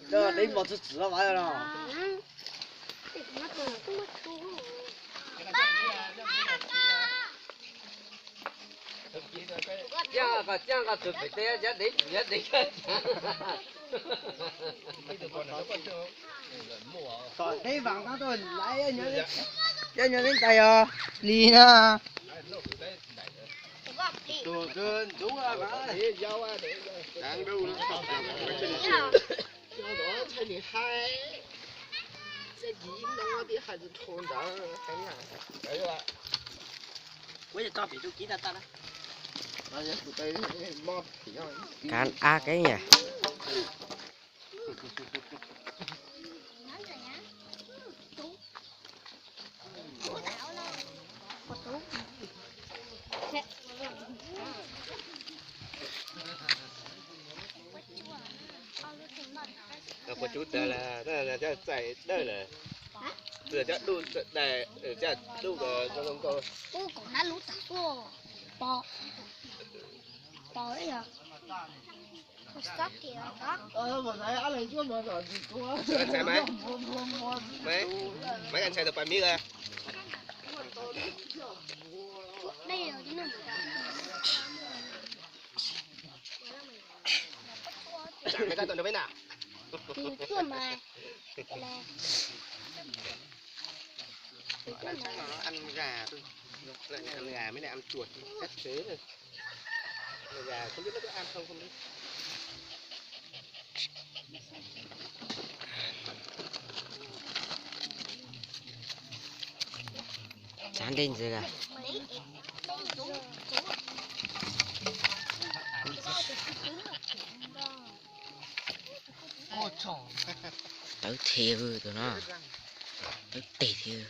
Dej mos txwv txwv los mas no. Kom txiaj kom tsuav pem teb, cov dev pum cov dev. Kom deb vas qab tuaj laiv, cov nyob deb ntais os, plis na. Kav ab keeb yam. Kuv cub txawv lawm, coj txais dawj lawm. Txawm coj duj, coj duj zoo nkauj. Ub, kom nab lub txav tuaj pov, pov ib yog. Ntshai mas, maiv ntshai tus pas mib a. Maiv koj tuaj nrog peb na. Ăn gà, ăn gà, mấy này ăn chuột, chắc thế. Ăn gà, không biết nó có ăn không, không biết. Tsav dej ntxiv a. Tawv thiab tus no. Tawv tes thiab.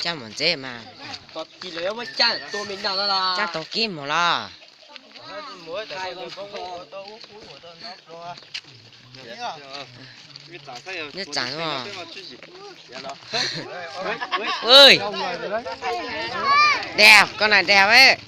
Cab mos ntxeb mas. Cab tau kib mos los. Nyob tsam os. Dag, koj na dag.